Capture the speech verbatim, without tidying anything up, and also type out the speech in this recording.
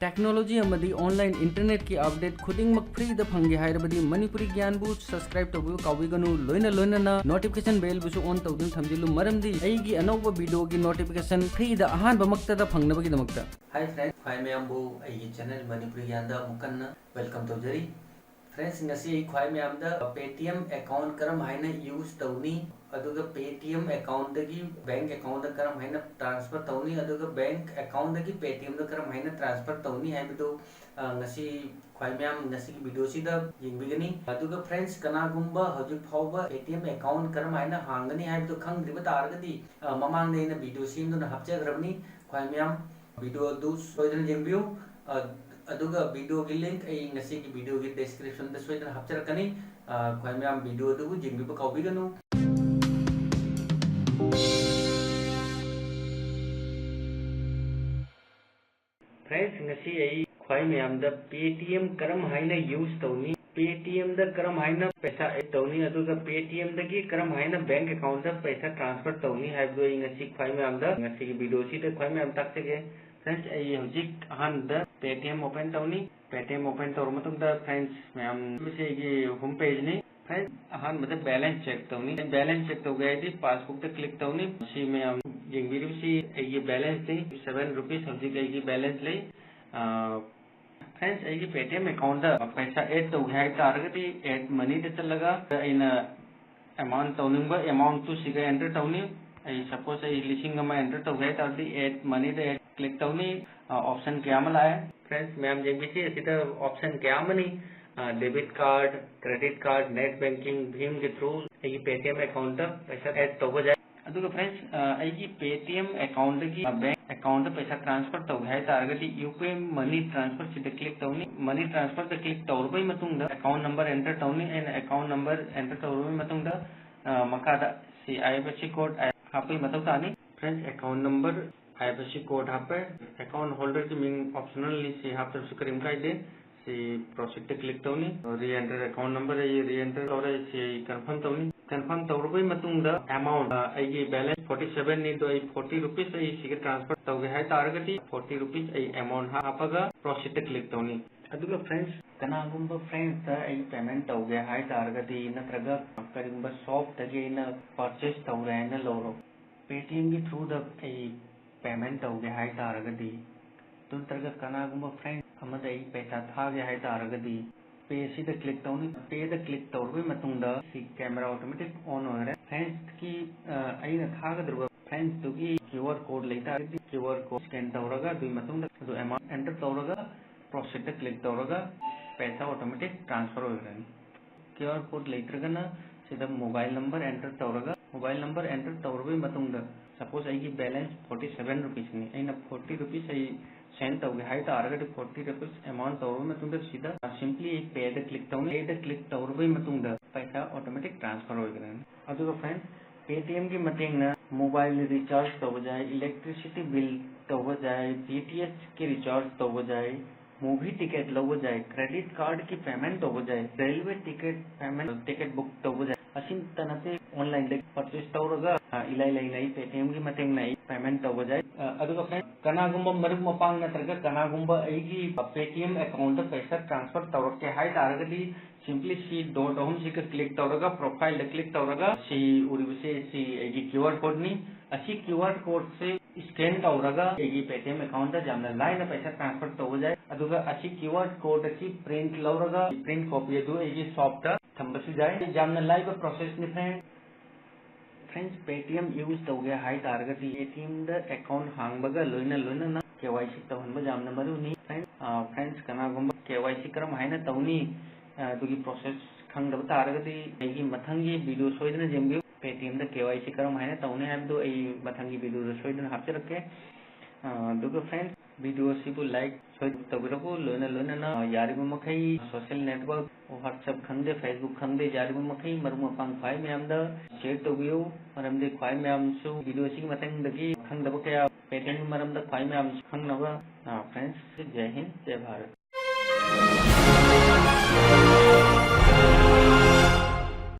Technology ꯑꯃꯗꯤ online internet ꯀꯤ update ꯈꯨꯗꯤꯡꯃꯛ free ꯗ ꯐꯪꯒꯦ ꯍꯥꯏꯔꯕꯗꯤ ꯃꯅꯤꯄꯨꯔꯤ ꯒ꯭ꯌꯥꯟꯕꯨ subscribe ꯇꯧꯕꯤꯕ ꯀꯥꯎꯕꯤꯒꯅꯨ꯫ ꯂꯣꯏꯅ ꯂꯣꯏꯅꯅ notification bell ꯕꯨꯁꯨ on ꯇꯧꯗꯨꯅ ꯊꯝꯖꯤꯜꯂꯨ, ꯃꯔꯝꯗꯤ ꯑꯩꯒꯤ ꯑꯅꯧꯕ video ꯒꯤ notification free ꯗ ꯑꯍꯥꯟꯕꯃꯛꯇꯗ ꯐꯪꯅꯕꯒꯤꯗꯃꯛꯇ꯫ Hi friends, ꯈ꯭ꯋꯥꯏ ꯃꯌꯥꯝꯕꯨ ꯑꯩꯒꯤ channel ꯃꯅꯤꯄꯨꯔꯤ ꯒ꯭ꯌꯥꯟꯗ ꯑꯃꯨꯛ ꯍꯟꯅ welcome ꯇꯧꯖꯔꯤ꯫ Friends, ꯉꯁꯤ ꯑꯩ ꯈ꯭ꯋꯥꯏ ꯃꯌꯥꯝꯗ Paytm account ꯀꯔꯝ ꯍꯥꯏꯅ use ꯇꯧꯅꯤ, ꯑꯗꯨꯒ Paytm account ꯗꯒꯤ bank account ꯗ ꯀꯔꯝ ꯍꯥꯏꯅ transfer ꯇꯧꯅꯤ, ꯑꯗꯨꯒ bank account ꯗꯒꯤ Paytm ꯗ ꯀꯔꯝ ꯍꯥꯏꯅ transfer ꯇꯧꯅꯤ ꯍꯥꯏꯕꯗꯨ, ꯑ, ꯉꯁꯤ ꯈ꯭ꯋꯥꯏ ꯃꯌꯥꯝ ꯉꯁꯤꯒꯤ video ꯁꯤꯗ ꯌꯦꯡꯕꯤꯒꯅꯤ꯫ ꯑꯗꯨꯒ friends, ꯀꯅꯥꯒꯨꯝꯕ ꯍꯧꯖꯤꯛ ꯐꯥꯎꯕ Paytm account ꯀꯔꯝ ꯍꯥꯏꯅ ꯍꯥꯡꯒꯅꯤ ꯍꯥꯏꯕꯗꯨ ꯈꯪꯗ꯭ꯔꯤꯕ ꯇꯥꯔꯒꯗꯤ, ꯑ, ꯃꯃꯥꯡꯗ ꯑꯩꯅ video ꯁꯦꯝꯗꯨꯅ ꯍꯥꯞꯆꯈ꯭ꯔꯕꯅꯤ꯫ ꯈ꯭ꯋꯥꯏ ꯃꯌꯥꯝ video ꯑꯗꯨ ꯁꯣꯏꯗꯅ ꯌꯦꯡꯕꯤꯌꯨ꯫ ꯑ, ꯑꯗꯨꯒ video ꯒꯤ link ꯑꯩ ꯉꯁꯤꯒꯤ video ꯒꯤ description ꯗ ꯁꯣꯏꯗꯅ ꯍꯥꯞꯆꯔꯛꯀꯅꯤ꯫ ꯑ, ꯈ꯭ꯋꯥꯏ ꯃꯌꯥꯝ video ꯑꯗꯨꯕꯨ ꯌꯦꯡꯕꯤꯕ ꯀꯥꯎꯕꯤꯒꯅꯨ꯫ Friends, ꯉꯁꯤ ꯑꯩ ꯈ꯭ꯋꯥꯏ ꯃꯌꯥꯝꯗ Paytm ꯀꯔꯝ ꯍꯥꯏꯅ use ꯇꯧꯅꯤ, Paytm ꯗ ꯀꯔꯝ ꯍꯥꯏꯅ ꯄꯩꯁꯥ add ꯇꯧꯅꯤ, ꯑꯗꯨꯒ Paytm ꯗꯒꯤ ꯀꯔꯝ ꯍꯥꯏꯅ bank account ꯗ ꯄꯩꯁꯥ transfer ꯇꯧꯅꯤ ꯍꯥꯏꯕꯗꯨ ꯑꯩ ꯉꯁꯤ ꯈ꯭ꯋꯥꯏ ꯃꯌꯥꯝꯗ, ꯉꯁꯤꯒꯤ video ꯁꯤꯗ ꯈ꯭ꯋꯥꯏ ꯃꯌꯥꯝ ꯇꯥꯛꯆꯒꯦ꯫ Friends, ꯑꯩ ꯍꯧꯖꯤꯛ ꯑꯍꯥꯟꯕꯗ Paytm open ꯇꯧꯅꯤ꯫ Paytm open ꯇꯧꯔ ꯃꯇꯨꯡꯗ, friends ꯃꯌꯥꯝ, ꯃꯁꯤ ꯑꯩꯒꯤ home page ꯅꯤ꯫ Friends, ꯑꯍꯥꯟꯕꯗ balance check ꯇꯧꯅꯤ꯫ Balance check ꯇꯧꯒꯦ ꯍꯥꯏꯗꯤ passbook ꯇ click ꯇꯧꯅꯤ꯫ ꯃꯁꯤ ꯃꯌꯥꯝ ꯌꯦꯡꯕꯤꯔꯤꯕꯁꯤ ꯑꯩꯒꯤ balance ꯅꯤ꯫ Seven rupees ꯍꯧꯖꯤꯛ ꯑꯩꯒꯤ balance ꯂꯩ꯫ ꯑ, Friends, ꯑꯩꯒꯤ Paytm account ꯗ ꯄꯩꯁꯥ add ꯇꯧꯒꯦ ꯍꯥꯏ ꯇꯥꯔꯒꯗꯤ add money ꯗ ꯆꯠꯂꯒ ꯑꯩꯅ amount ꯇꯧꯅꯤꯡꯕ amount ꯇꯨ ꯁꯤꯒ enter ꯇꯧꯅꯤ꯫ ꯑꯩ suppose ꯑꯩ ꯂꯤꯁꯤꯡ ꯑꯃ enter ꯇꯧꯒꯦ ꯍꯥꯏ ꯇꯥꯔꯗꯤ add money ꯗ click ꯇꯧꯅꯤ꯫ ꯑ, option ꯀꯌꯥ ꯑꯃ ꯂꯥꯛꯑꯦ꯫ Friends, ꯃꯌꯥꯝ ꯌꯦꯡꯕꯤꯁꯤ, ꯑꯁꯤꯗ option ꯀꯌꯥ ꯑꯃꯅꯤ꯫ ꯑ, debit card, credit card, net banking, BHIM ꯒꯤ through ꯑꯩꯒꯤ Paytm account ꯇ ꯄꯩꯁꯥ add ꯇꯧꯕ ꯌꯥꯏ꯫ ꯑꯗꯨꯒ friends, ꯑ, ꯑꯩꯒꯤ Paytm account ꯗꯒꯤ, ꯑ, bank account ꯗ ꯄꯩꯁꯥ transfer ꯇꯧꯒꯦ ꯍꯥꯏ ꯇꯥꯔꯒꯗꯤ U P I money transfer ꯁꯤꯗ click ꯇꯧꯅꯤ꯫ Money transfer ꯗ click ꯇꯧꯔꯕꯩ ꯃꯇꯨꯡꯗ account number enter ꯇꯧꯅꯤ꯫ ꯑꯩꯅ account number enter ꯇꯧꯔꯕꯩ ꯃꯇꯨꯡꯗ, ꯑ, ꯃꯈꯥꯗ ꯁꯤ IFSC code ꯍꯥꯞꯄꯒꯤ ꯃꯊꯧ ꯇꯥꯅꯤ꯫ Friends, account number, IFSC code ꯍꯥꯞꯄꯦ꯫ Account holder ꯒꯤ ꯃꯤꯡ optional ꯅꯤ, ꯁꯤ ꯍꯥꯞꯇ꯭ꯔꯁꯨ ꯀꯔꯤꯝ ꯀꯥꯏꯗꯦ꯫ ꯁꯤ proceed ꯇ click ꯇꯧꯅꯤ꯫ Re-enter account number ꯑꯩ re-enter ꯇꯧꯔꯦ, ꯁꯤ ꯑꯩ confirm ꯇꯧꯅꯤ꯫ Confirm ꯇꯧꯔꯕꯩ ꯃꯇꯨꯡꯗ amount, ꯑ, ꯑꯩꯒꯤ balance forty seven ꯅꯤ, ꯑꯗꯣ ꯑꯩ forty rupees ꯑꯩ ꯁꯤꯒ transfer ꯇꯧꯒꯦ ꯍꯥꯏ ꯇꯥꯔꯒꯗꯤ forty rupees ꯑꯩ amount ꯍꯥꯞꯄꯒ proceed ꯇ click ꯇꯧꯅꯤ꯫ ꯑꯗꯨꯒ friends, ꯀꯅꯥꯒꯨꯝꯕ friends ꯇ ꯑꯩ payment ꯇꯧꯒꯦ ꯍꯥꯏ ꯇꯥꯔꯒꯗꯤ, ꯅꯠꯇ꯭ꯔꯒ ꯀꯔꯤꯒꯨꯝꯕ shop ꯇꯒꯤ ꯑꯩꯅ purchase ꯇꯧꯔꯦ ꯍꯥꯏꯅ ꯂꯧꯔꯣ, Paytm ꯒꯤ through ꯗ ꯑꯩ payment ꯇꯧꯒꯦ ꯍꯥꯏ ꯇꯥꯔꯒꯗꯤ, ꯑꯗꯨ ꯅꯠꯇ꯭ꯔꯒ ꯀꯅꯥꯒꯨꯝꯕ friend ꯑꯃꯗ ꯑꯩ ꯄꯩꯁꯥ ꯊꯥꯒꯦ ꯍꯥꯏ ꯇꯥꯔꯒꯗꯤ, pay ꯁꯤꯗ click ꯇꯧꯅꯤ꯫ Pay ꯗ click ꯇꯧꯔꯕꯩ ꯃꯇꯨꯡꯗ ꯁꯤ camera automatic on ꯑꯣꯏꯔꯦ꯫ Friends ꯀꯤ, ꯑ, ꯑꯩꯅ ꯊꯥꯒꯗꯧꯔꯤꯕ friends ꯇꯨꯒꯤ QR code ꯂꯩꯇꯥꯔꯒꯗꯤ, QR code scan ꯇꯧꯔꯒ, ꯑꯗꯨꯒꯤ ꯃꯇꯨꯡꯗ ꯑꯗꯨ amount enter ꯇꯧꯔꯒ, proceed ꯇ click ꯇꯧꯔꯒ ꯄꯩꯁꯥ automatic transfer ꯑꯣꯏꯈ꯭ꯔꯅꯤ꯫ QR code ꯂꯩꯇ꯭ꯔꯒꯅ ꯁꯤꯗ mobile number enter ꯇꯧꯔꯒ, mobile number enter ꯇꯧꯔꯕꯩ ꯃꯇꯨꯡꯗ, suppose ꯑꯩꯒꯤ balance forty seven rupees ꯅꯤ, ꯑꯩꯅ forty rupees ꯑꯩ send ꯇꯧꯒꯦ ꯍꯥꯏ ꯇꯥꯔꯒꯗꯤ, forty rupees amount ꯇꯧꯔꯕ ꯃꯇꯨꯡꯗ ꯁꯤꯗ simply ꯑꯩ pay ꯗ click ꯇꯧꯅꯤ꯫ Pay ꯗ click ꯇꯧꯔꯕꯩ ꯃꯇꯨꯡꯗ ꯄꯩꯁꯥ automatic transfer ꯑꯣꯏꯒꯗꯕꯅꯤ꯫ ꯑꯗꯨꯒ friends, Paytm ꯒꯤ ꯃꯇꯦꯡꯅ mobile recharge ꯇꯧꯕ ꯌꯥꯏ, electricity bill ꯇꯧꯕ ꯌꯥꯏ, D T H ꯀꯤ recharge ꯇꯧꯕ ꯌꯥꯏ, movie ticket ꯂꯧꯕ ꯌꯥꯏ, credit card ꯀꯤ payment ꯇꯧꯕ ꯌꯥꯏ, railway ticket payment, ticket book ꯇꯧꯕ ꯌꯥꯏ꯫ ꯑꯁꯤꯇ ꯅꯠꯇꯦ, online ꯗ purchase ꯇꯧꯔꯒ, ꯑ, ꯏꯂꯥꯏ ꯂꯥꯏꯅ ꯑꯩ Paytm ꯒꯤ ꯃꯇꯦꯡꯅ ꯑꯩ payment ꯇꯧꯕ ꯌꯥꯏ꯫ ꯑ, ꯑꯗꯨꯒ friends, ꯀꯅꯥꯒꯨꯝꯕ ꯃꯔꯨꯞ ꯃꯄꯥꯡ ꯅꯠꯇ꯭ꯔꯒ ꯀꯅꯥꯒꯨꯝꯕ ꯑꯩꯒꯤ Paytm account ꯇ ꯄꯩꯁꯥ transfer ꯇꯧꯔꯛꯀꯦ ꯍꯥꯏ ꯇꯥꯔꯒꯗꯤ, simply ꯁꯤ dot ꯑꯍꯨꯝꯁꯤꯒ click ꯇꯧꯔꯒ, profile ꯗ click ꯇꯧꯔꯒ, ꯁꯤ ꯎꯔꯤꯕꯁꯦ ꯁꯤ ꯑꯩꯒꯤ QR code ꯅꯤ꯫ ꯑꯁꯤ QR code ꯁꯦ scan ꯇꯧꯔꯒ ꯑꯩꯒꯤ Paytm account ꯇ ꯌꯥꯝꯅ ꯂꯥꯏꯅ ꯄꯩꯁꯥ transfer ꯇꯧꯕ ꯌꯥꯏ꯫ ꯑꯗꯨꯒ ꯑꯁꯤ QR code ꯑꯁꯤ print ꯂꯧꯔꯒ, print copy ꯑꯗꯨ ꯑꯩꯒꯤ shop ꯇ ꯊꯝꯕꯁꯨ ꯌꯥꯏ꯫ ꯌꯥꯝꯅ ꯂꯥꯏꯕ process ꯅꯤ friends꯫ Friends, Paytm use ꯇꯧꯒꯦ ꯍꯥꯏ ꯇꯥꯔꯒꯗꯤ, Paytm ꯗ account ꯍꯥꯡꯕꯒ ꯂꯣꯏꯅ ꯂꯣꯏꯅꯅ K Y C ꯇꯧꯍꯟꯕ ꯌꯥꯝꯅ ꯃꯔꯨꯅꯤ꯫ Friends, ꯑ, friends, ꯀꯅꯥꯒꯨꯝꯕ K Y C ꯀꯔꯝ ꯍꯥꯏꯅ ꯇꯧꯅꯤ, ꯑ, ꯑꯗꯨꯒꯤ process ꯈꯪꯗꯕ ꯇꯥꯔꯒꯗꯤ, ꯑꯩꯒꯤ ꯃꯊꯪꯒꯤ video ꯁꯣꯏꯗꯅ ꯌꯦꯡꯕꯤꯌꯨ꯫ Paytm ꯗ K Y C ꯀꯔꯝ ꯍꯥꯏꯅ ꯇꯧꯅꯤ ꯍꯥꯏꯕꯗꯨ ꯑꯩ ꯃꯊꯪꯒꯤ video ꯗ ꯁꯣꯏꯗꯅ ꯍꯥꯞꯆꯔꯛꯀꯦ꯫ ꯑ, ꯑꯗꯨꯒ friends, video ꯑꯁꯤꯕꯨ like ꯁꯣꯏꯗꯅ ꯇꯧꯕꯤꯔꯛꯎ꯫ ꯂꯣꯏꯅ ꯂꯣꯏꯅꯅ, ꯑ, ꯌꯥꯔꯤꯕ ꯃꯈꯩ social network, WhatsApp ꯈꯪꯗꯦ, Facebook ꯈꯪꯗꯦ, ꯌꯥꯔꯤꯕ ꯃꯈꯩ ꯃꯔꯨꯞ ꯃꯄꯥꯡ ꯈ꯭ꯋꯥꯏ ꯃꯌꯥꯝꯗ share ꯇꯧꯕꯤꯌꯨ꯫ ꯃꯔꯝꯗꯤ ꯈ꯭ꯋꯥꯏ ꯃꯌꯥꯝꯁꯨ video ꯑꯁꯤꯒꯤ ꯃꯇꯥꯡꯗꯒꯤ ꯈꯪꯗꯕ ꯀꯌꯥ, Paytm ꯒꯤ ꯃꯔꯝꯗ ꯈ꯭ꯋꯥꯏ ꯃꯌꯥꯝꯁꯨ ꯈꯪꯅꯕ, ꯑ, friends, ꯖꯥꯏ ꯍꯤꯟꯗ, ꯖꯥꯏ ꯚꯥꯔꯠ꯫